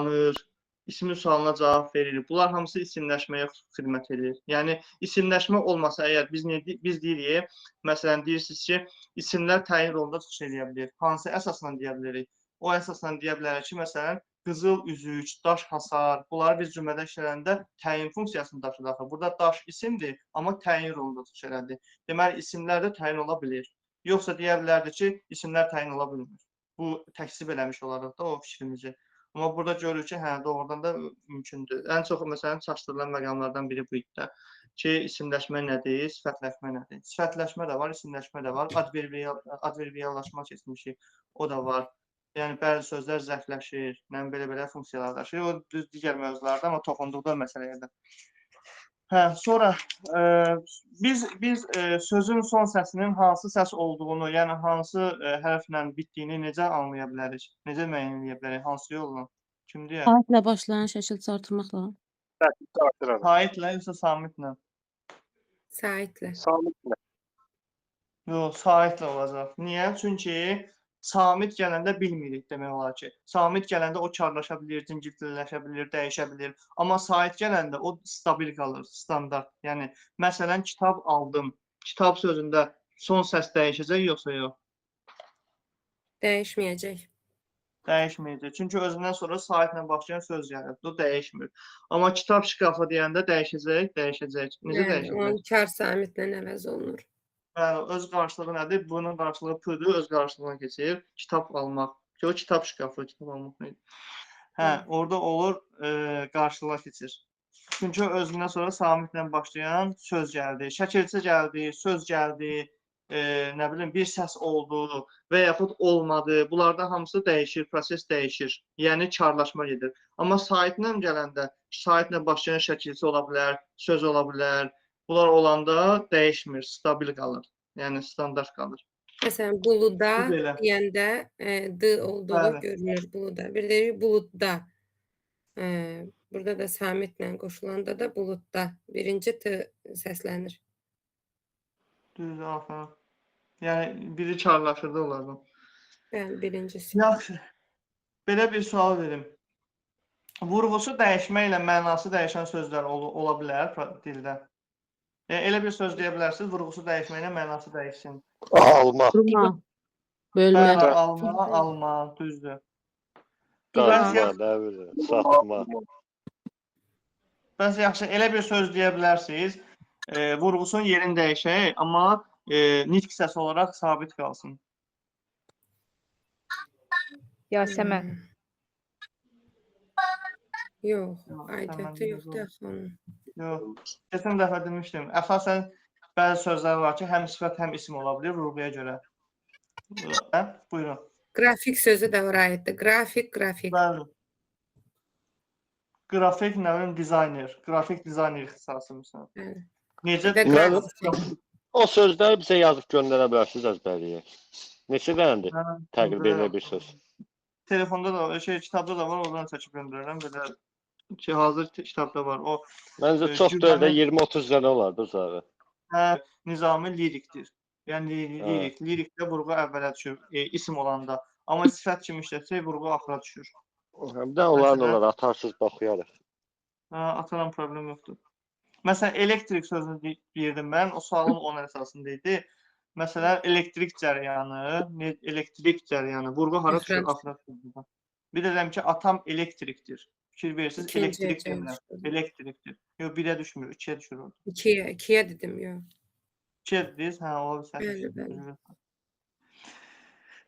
Dolanır, ismin sualına cavab verir. Bunlar hamısı isimləşməyə xidmət edir. Yəni isimləşmə olmasa əgər biz ne, biz deyirik, məsələn deyirsiniz ki, isimlər təyin rolunda çıxış edə bilər. Hansı əsasla deyə bilərik? O əsasla deyə bilərik ki, məsələn, qızıl üzük, daş hasar, bunları biz cümlədə işlədəndə təyin funksiyasını daşıdır axı. Burada daş isimdir, amma təyin rolunda çıxış elədi. Deməli, isimlər də təyin ola bilir. Yoxsa deyə bilərdi ki, isimlər təyin ola bilmir. Bu təkzib eləmiş olarıq da o fikrimizi. Amma burada görürük ki, hə, doğrudan da mümkündür. Ən çox məsələn çaşdırılan məqamlardan biri bu idi də ki, isimləşmə nədir, sifətləşmə nədir? Sifətləşmə də var, isimləşmə də var, adverbiallaşma keçmişik, o da var. Yəni bəzi sözlər zərfləşir, nə belə-belə funksiyalar daşıyır. O düz digər mövzularda, amma toxunduqda məsələyə də. Hə, sonra biz sözün son səsinin hansı səs olduğunu, yəni hansı hərflə bitdiyini necə anlaya bilərik? Necə müəyyən edə bilərik? Hansı yolla? Kim deyər? Saitlə başlayan şəkilçi artırmaqla. Artıraraq. Saitlə yoxsa samitlə? Saitlə. Samitlə. Yox, saitlə olacaq. Niyə? Çünki samit gələndə bilmirik demək olar ki. Samit gələndə o karlaşa bilir, cingiltiləşə bilir, dəyişə bilir. Amma sait gələndə o stabil qalır, standart. Yəni məsələn kitab aldım. Kitab sözündə son səs dəyişəcək yoxsa yox? Dəyişməyəcək. Dəyişməyəcək. Çünki özündən sonra saitlə başlayan söz gəlir. O dəyişmir. Amma kitab şkafı deyəndə dəyişəcək, dəyişəcək. Necə Bəli, dəyişəcək? onun kar samitlə əvəz olunur. Bəli, öz qarşılığı nədir? Bunun qarşılığı P-dir, öz qarşılığına keçir. Kitab almaq. Ki, o kitab şkafı, kitab almaq nə idi? Hə, orada olur, qarşılığa keçir. Çünki özündən sonra samitlə başlayan söz gəldi. Şəkilçi gəldi, söz gəldi, nə bilim bir səs oldu və yaxud olmadı. Bunlarda hamısı dəyişir, proses dəyişir. Yəni karlaşma gedir. Amma saitlə gələndə, saitlə başlayan şəkilçi ola bilər, söz ola bilər. Bunlar olanda dəyişmir, stabil qalır. Yəni standart qalır. Məsələn, buluda deyəndə d olduğu Bəli. görünür buluda. Bir deyirik buludda. Burada da samitlə qoşulanda da buludda birinci t səslənir. Düzdür, aferin. Yəni biri karlaşırdı onlardan. Bəli, birincisi. Yaxşı. Belə bir sual verim. Vurğusu dəyişməklə mənası dəyişən sözlər ola bilər dildə. Yəni elə bir söz deyə bilərsiniz, vurğusu dəyişməklə mənası dəyişsin. Alma. Durma. Bölmə. Bəli, alma, alma, düzdür. Qazma, nə bilim, satma. Bəs yaxşı, elə bir söz deyə bilərsiniz. Vurğusunun yerini dəyişək, amma nitq səsi olaraq sabit qalsın. Yasəmən. Yox, Yox, aidiyyatı yoxdur axı onun. Yox, keçən dəfə demişdim. Əsasən bəzi sözlər var ki, həm sifət, həm isim ola bilir vurğuya görə. Hə, buyurun. Qrafik sözü də ora aiddir. Qrafik, qrafik. Bəli. Qrafik nə bilim dizayner, qrafik dizayner ixtisası məsələn. Bəli. Necə? Bir də qrafik. O sözləri bizə yazıb göndərə bilərsiniz əzbərləyək. Neçə dənədir Hə, təqribən elə bir söz? Telefonda da, kitabda da var, oradan çəkib göndərirəm. Belə ki, hazır kitabda var. O Məncə çox da elə 20-30 dənə olardı uzağı. Hə, Nizami lirikdir. Yəni lirik, lirikdə vurğu əvvələ düşür, isim olanda. Amma sifət kimi işlətsək vurğu axıra düşür. Həm də onların olar, atarsız baxıyarıq. Hə, ataram, problem yoxdur. Məsələn, elektrik sözünü deyirdim mən, o sualım onun əsasında idi. Məsələn, elektrik cərəyanı, elektrik cərəyanı, vurğu hara düşür, axıra düşür. Bir də deyirəm ki, atam elektrikdir. Fikir verirsiniz, elektrik demirəm, elektrikdir. Yox, birə düşmür, ikiyə düşür orada. İkiyə dedim, yox. İkiyə dediniz, hə, ola bilər. Bəli, bəli.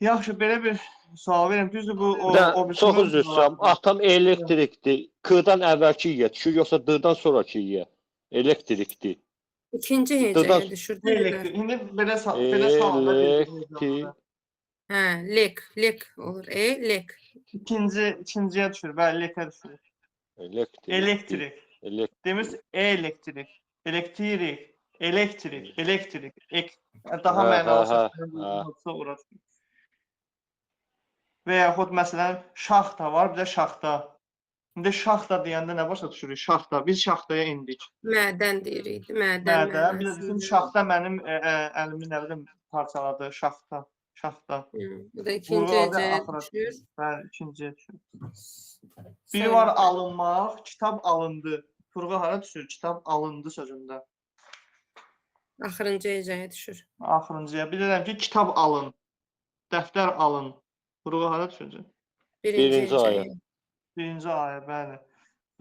Yaxşı, belə bir sual verim. Düzdür, bu o bir çox üzr istəyirəm. Atam elektrikdir. K-dan əvvəlki y-ə düşür, yoxsa D-dan sonrakı y-ə? Elektrikdir. İkinci hecəyə düşür. Elektrik. İndi belə sualda bir. Hə, lek, lek olur. Lek. İkinciyə düşür, bəli, lekə düşür. Elektrik. Elektrik. Demiş elektrik. Elektrik. Elektrik. Elektrik. Daha mənalı səslər ora düşür. Və yaxud məsələn şaxta var, bir də şaxta. İndi şaxta deyəndə nə başa düşürük? Şaxta. Biz şaxtaya indik. Mədən deyirik. Mədən. Mədən. Bir də düşün, şaxta mənim əlimi nə bilim parçaladı. Şaxta. Şaxta. Bu da ikinci hecəyə düşür. Bəli, ikinciyə düşür. Biri var alınmaq, kitab alındı. Vurğu hara düşür? Kitab alındı sözündə. Axırıncı hecaya düşür. Axırıncıya. Bir deyirəm ki, kitab alın. Dəftər alın. Vurğu hara düşəcək? Birinci Birinci aya. hecaya. Birinci aya, bəli.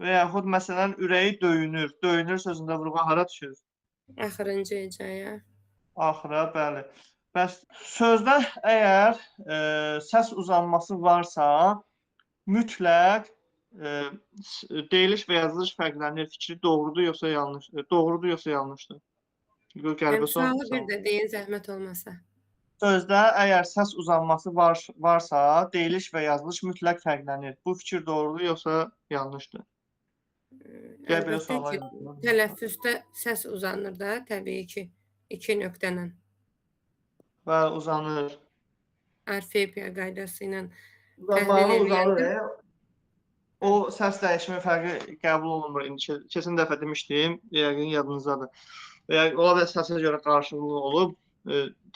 Və yaxud məsələn ürəyi döyünür. Döyünür sözündə vurğu hara düşür? Axırıncı hecaya. Axıra, bəli. Bəs sözdə əgər səs uzanması varsa, mütləq deyiliş və yazılış fərqlənir fikri doğrudur yoxsa yanlışdır? Doğrudur yoxsa yanlışdır? Bu qəribə Yəni, sual. sualı bir də deyin zəhmət olmasa. Sözdə əgər səs uzanması varsa, deyiliş və yazılış mütləq fərqlənir. Bu fikir doğrudur yoxsa yanlışdır? Gəl belə Əlbəttə suallar ki, yazın. tələffüzdə səs uzanır da, təbii ki, iki nöqtə ilə. Bəli, uzanır. Orfepiya qaydası ilə Uzanmağı təhlil uzanır. eləyəndə O səs dəyişimi fərqi qəbul olunmur. İndi keçən dəfə demişdim, yəqin yadınızdadır. Və ya ola bilər səsə görə qarşılıqlı olub,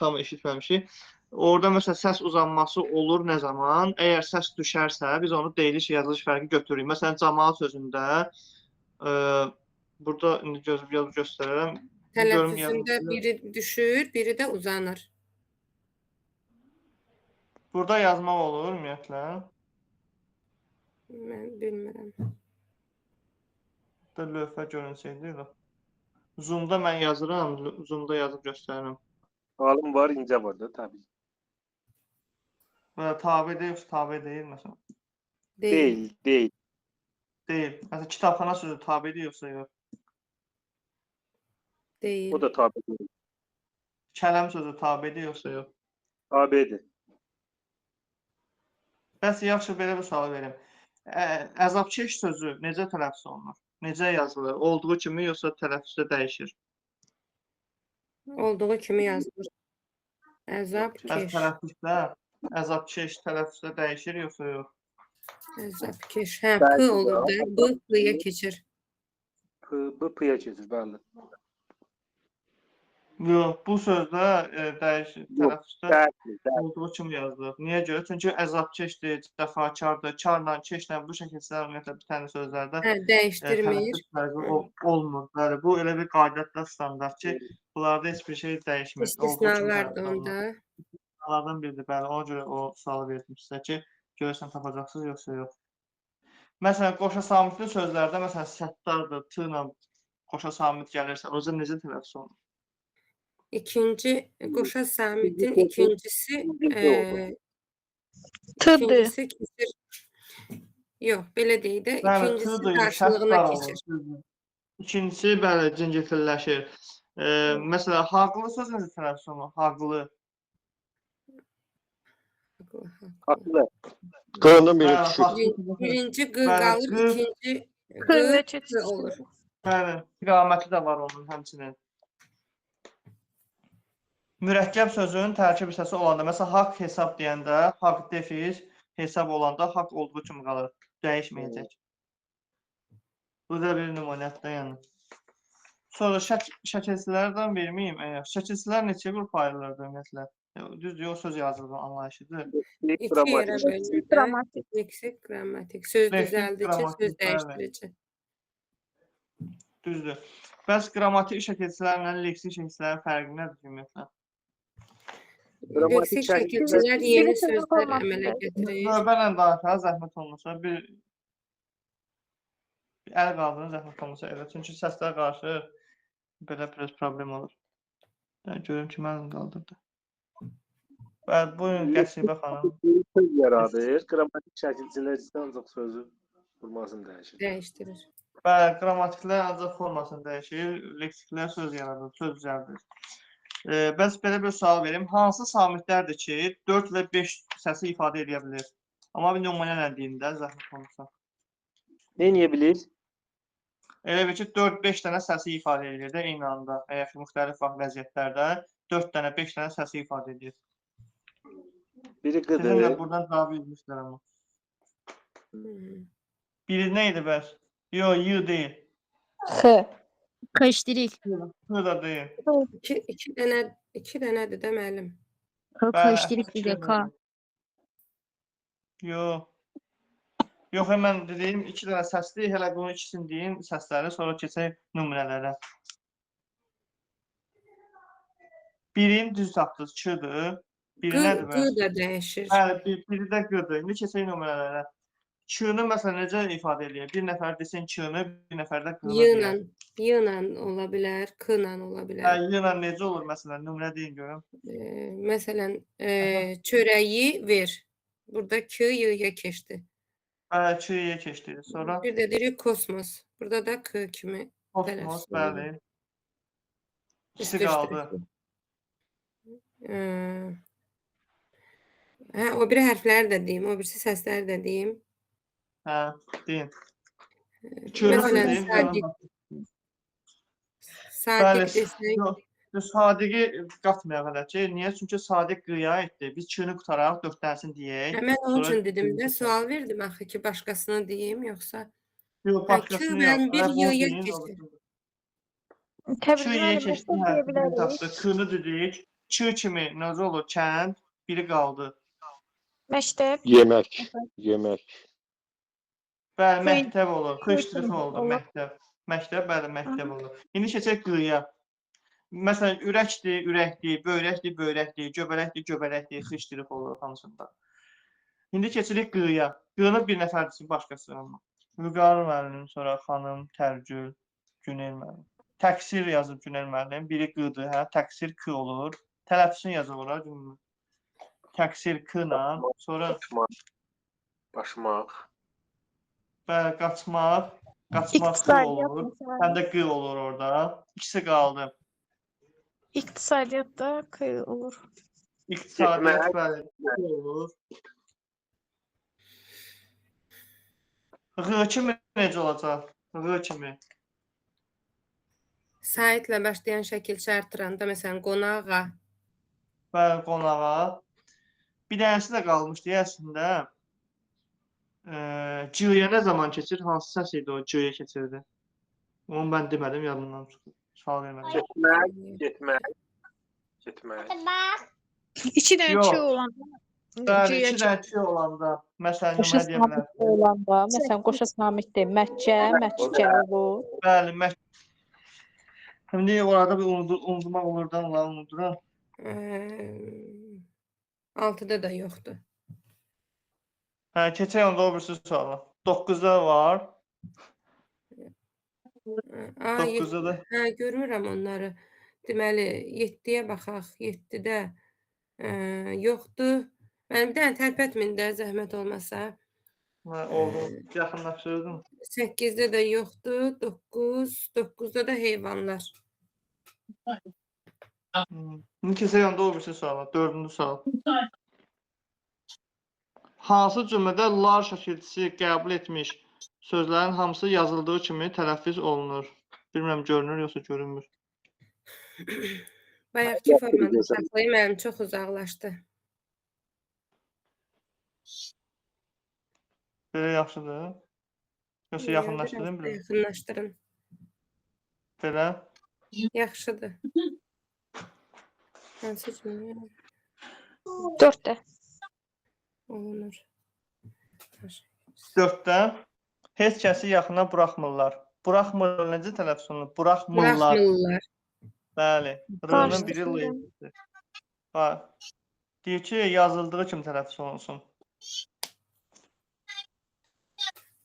tam eşitməmişik. Orada məsələn səs uzanması olur nə zaman? Əgər səs düşərsə, biz onu deyiliş, yazılış fərqi götürürük. Məsələn, camaat sözündə burada indi yazıb göstərərəm. Görüm tələffüzündə yadınızda. biri düşür, biri də uzanır. Burada yazmaq olur ümumiyyətlə. Mən bilmirəm. Burada lövhə görünsəydi. Zoom-da mən yazıram, Zoom-da yazıb göstərirəm. Qalın var, incə var da təbii. Və tabe deyil, yoxsa tabe deyil məsələn. Deyil. Deyil, deyil. Deyil. Məsələn, kitabxana sözü tabedir yoxsa yox? Deyil. O da tabe deyil. Kələm sözü tabedir yoxsa yox? Tabedir. Bəs yaxşı belə bir sual verim. Əzabkeş sözü necə tələffüz olunur? Necə yazılır? Olduğu kimi yoxsa tələffüzdə dəyişir? Olduğu kimi yazılır. Əzab Bəs keş. tələffüzdə əzabkeş tələffüzdə dəyişir yoxsa yox? Əzab keş. Hə, P Bəli, olur da. B P-yə keçir. P, B, P-yə keçir, bəli. Yox, bu sözdə dəyişir, Yox, tələffüzdə Dəyişmir, dəyişmir. olduğu kimi yazılır. Niyə görə? Çünki əzabkeşdir, cəfakardır, karla, keşlə bu şəkillər ümumiyyətlə bir dənə sözlərdə Hə, dəyişdirmir. tələffüz fərqi olmur. Bəli, bu elə bir qaydadır, standart ki, bunlarda heç bir şey dəyişmir. Olduğu kimi İstisnalardır tələffüz olunur. onda. İstisnalardan biridir, bəli. Ona görə o sualı verdim sizə ki, görürsən tapacaqsınız yoxsa yox. Məsələn, qoşa samitli sözlərdə məsələn səttardır, t ilə qoşa samit gəlirsə, o zaman necə tələffüz olunur? İkinci qoşa samitin ikincisi İkinci T-dir. ikincisi keçir. Yox, belə deyil də. Bəli, İkincisi T-dir, qarşılığına səttar olur. keçir. Düzdür. İkincisi, bəli, cingiltiləşir. Məsələn, haqlı söz necə tələffüz olunur? Haqlı. Haqlı, haqlı. Haqlı. Qırının biri Bəli, düşür. haqlı. Birinci q Bəli, qalır, q. ikinci K q və q olur. Bəli, iqaməti də var onun həmçinin. Mürəkkəb sözün tərkib hissəsi olanda, məsələn, haqq hesab deyəndə, haqq defis hesab olanda haqq olduğu kimi qalır, dəyişməyəcək. Bu da bir nümunədir yəni. Sonra şəkilçilərdən verməyim əgər. Şəkilçilər neçə qrupa ayrılır ümumiyyətlə? Düzdür, o söz yazılığı anlayışıdır. İki yerə Qrammatik. bölünür də. Qrammatik. Leksik, qrammatik. Söz Leksik, düzəldici, söz qrammatik, bəli. dəyişdirici. Düzdür. Bəs qrammatik şəkilçilərlə leksik şəkilçilərin fərqi nədir ümumiyyətlə? Qrammatik Leksik şəkilçilər- şəkilçilər yeni Biri sözün sözlər formasıdır. əmələ gətirir. Növbə ilə danışaq, zəhmət olmasa bir əl qaldırın, zəhmət olmasa elə. Çünki səslər qarışır, belə biraz problem olur. Yəni, görüm ki, mənim qaldırdı. Bəli, buyurun Qəsibə xanım. Söz yaradır. Qrammatik şəkilçilər isə ancaq sözün formasını dəyişir. Dəyişdirir. Bəli, qrammatiklər ancaq formasını dəyişir, leksiklər söz yaradır, söz düzəldir. Bəs belə bir sual verim. Hansı samitlərdir ki, 4 və 5 səsi ifadə edə bilir? Amma bir nümunə ilə deyim də, zəhmət olmasa. Nə edə bilir? Elə bil ki, 4-5 dənə səsi ifadə edir də eyni anda. Əgər ki, müxtəlif vaxt vəziyyətlərdə 4 dənə, 5 dənə səsi ifadə edir. Biri Sizin də qıdır. buradan cavab vermişlər amma. Hmm. Biri nə idi bəs? Yox, y deyil. X. Karıştırıq. H da deyil. İki dənə, iki dənədir də müəllim. K Bəli, karıştırıq iki bir də K. dənə. Yox. Yox, mən dediyim 2 dənə səsli, hələ bunun ikisini deyim, səsləri, sonra keçək nümunələrə. Birini düz tapdınız, Ç-dır. Biri Q, nədir Q bəs? da dəyişir. Bəli, biri də Q-dır. İndi keçək nümunələrə. Ç-nı məsələn necə ifadə eləyir? Bir nəfər desin Ç-nı, bir nəfər də Q-nı Y-la, deyər. Y-la ola bilər, K-la ola Hə, bilər. Y-la necə olur məsələn? Nümunə deyin görüm. Məsələn, çörəyi ver. Burada K Y-ya keçdi. Bəli, Ç-yə keçdi. Sonra Bir də deyirik kosmos. Burada da K kimi kosmos, tələffüz bəli. olunur. İkisi qaldı. Hə, o biri hərfləri də deyim, o birisi səsləri də deyim. Hə, deyin. Ç-nı Məsələn, deyin, sadiq, Bəli, sadiq desək, yox, Sadiqi qatmayaq hələ ki. Niyə? Çünki Sadiq Q-ya aiddir. Biz Ç-nı qutaraq 4 dənəsini deyək. hə, mən onun Sonra üçün dedim də, Q-ni sual verdim axı ki, başqasını deyim, yoxsa Yox, Hə, Q başqasını yox. mən bir Hələ bunu Y-ya deyin, keçdi. olsun. Təbriz Ç-yə müəllim, keçdi, məktəb hə, deyə birini bilərik. tapdıq. K-nı dedik. Ç kimi necə olur? Kənd, biri qaldı. Məktəb. Yemək, yemək. Bəli, Xey- məktəb olur. X xey ştrifi oldu, olur. məktəb. Məktəb, bəli, məktəb olur. İndi keçək Q-ya. Məsələn, ürəkdir, ürəkdir, böyrəkdir, böyrəkdir, göbələkdir, göbələkdir, X ştrif olur hamısında. İndi keçirik Q-ya. Q-nı bir nəfər desin, başqası amma. Vüqar müəllim, sonra xanım, Tərgül, Günel müəllim. Təqsir yazıb Günel müəllim. Biri Q-dır, hə, təqsir K olur. Tələffüzünü yazıb ora. Günel müəllim. Təqsir K-la, sonra Başmaq. bəli, qaçmaq, qaçmaq Q İqtisadiyyat olur. məsələn. Həm də Q olur orada. İkisi qaldı. İqtisadiyyatda K olur. İqtisadiyyat bəli, Q olur. Q kimi necə olacaq? Q kimi. Saitlə başlayan şəkilçi artıranda, məsələn, qonağa, Bəli, qonağa. Bir dənəsi də qalmışdı əslində. C-yə nə zaman keçir? Hansı səs idi o C-yə keçirdi? Onu mən demədim, yadımdan çıxdı. Sual vermədim. Getmək, getmək. Getmək. İki dənə Yox. Ç olanda Bəli, C-yə iki dənə C olanda, məsələn, Qoşa nümunə deyə samit bilərsiniz. olanda, məsələn, qoşa samitdir, Məkkə, Məkkə olur. Bəli, İndi orada bir unutmaq olur da, onları unuduram. 6-da da yoxdur. Hə, keçək onda o birisi suala. 9-da var. 9-da da. Hə, görmürəm onları. Deməli, 7-yə baxaq. 7-də yoxdur. Mənim bir dənə tərpətməyin də, zəhmət olmasa. Hə, oldu. Yaxınlaşdırdım. 8-də də yoxdur. 9, 9-da da heyvanlar. İndi keçək onda o birisi suala. 4-cü sual. Hansı cümlədə lar şəkilçisi qəbul etmiş sözlərin hamısı yazıldığı kimi tələffüz olunur? Bilmirəm, görünür yoxsa görünmür. Bayaqki formada saxlayım, mənim çox uzaqlaşdı. Belə yaxşıdır. Yoxsa yaxınlaşdırayım Biraz da biraz? yaxınlaşdırın. Belə. Yaxşıdır. Hansı cümlə 4 də. olunur? 4-də heç kəsi yaxına buraxmırlar. Buraxmır necə tələffüz olunur? Buraxmırlar. Buraxmırlar. Bəli. R-nın biri L. Qarışdırdım. Ha. Deyir ki, yazıldığı kimi tələffüz olunsun.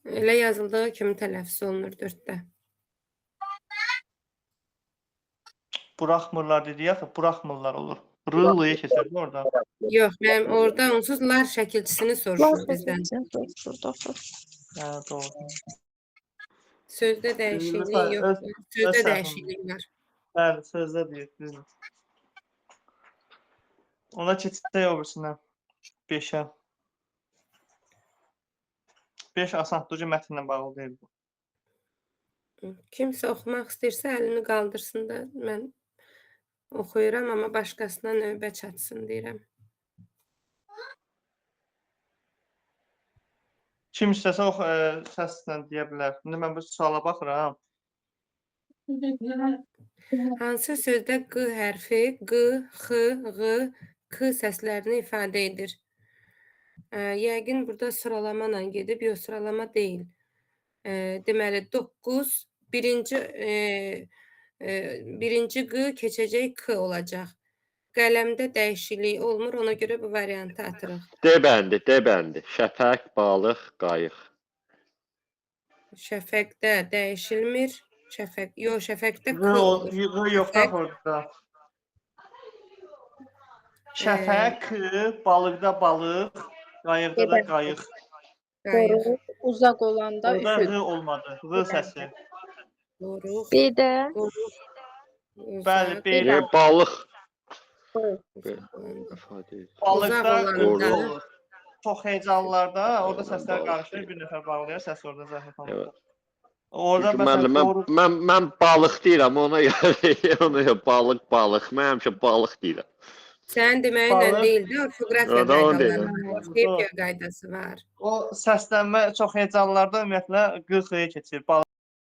Elə yazıldığı kimi tələffüz olunur 4-də. Buraxmırlar dedi axı, buraxmırlar olur. R L-yə keçirdi orada. Yox, mənim orada onsuz lar şəkilçisini soruşur bizdən. Soruşur, axı. Hə, doğru. Sözdə dəyişiklik yoxdur. Sözdə öz səhvim. dəyişiklik var. Bəli, sözdə deyir, düzdür. Ona keçsək o birisinə. 5-ə. 5 asandır ki, mətnlə bağlı deyil bu. Kimsə oxumaq istəyirsə əlini qaldırsın da mən oxuyuram, amma başqasına növbə çatsın deyirəm. Kim istəsə ox səslə deyə bilər. İndi mən bu suala baxıram. Hansı sözdə Q hərfi Q, X, Ğ, K səslərini ifadə edir? Yəqin burada sıralama ilə gedib, yox sıralama deyil. Deməli 9 birinci birinci Q keçəcək K olacaq. Qələmdə dəyişiklik olmur, ona görə bu variantı atırıq. D bəndi, D bəndi. Şəfəq, balıq, qayıq. Şəfəqdə dəyişilmir. Şəfəq, yox, şəfəqdə Q, K olur. Q yoxdur Şəfəq. orada. Şəfəq, K, balıqda balıq, qayıqda da qayıq. Qayıq. Qoruq, uzaq olanda Orada üfüq. R olmadı. R səsi. Qoruq, B-də. qoruq. Bəli, Uzaq, B. Balıq. uzaq olanda. İfadə edir. Balıqda Uzaq Q olanda. olur. Çox hecanlılarda orada Doğru, səslər balıq qarışır, deyil. bir nəfər bağlayır, səs orada zəhmət olmasa. Evet. Orada Çünki məsələn müəllim, mən, qoruq mən balıq deyirəm, ona görə ona görə balıq, balıq. Mən həmişə balıq deyirəm. Sən deməyinlə Balıq. deyil də, orfoqrafiya Orada onu qaydaları deyirəm. var, orfoepiya qaydası var. O səslənmə çox hecanlılarda ümumiyyətlə Q X-yə keçir. Balıq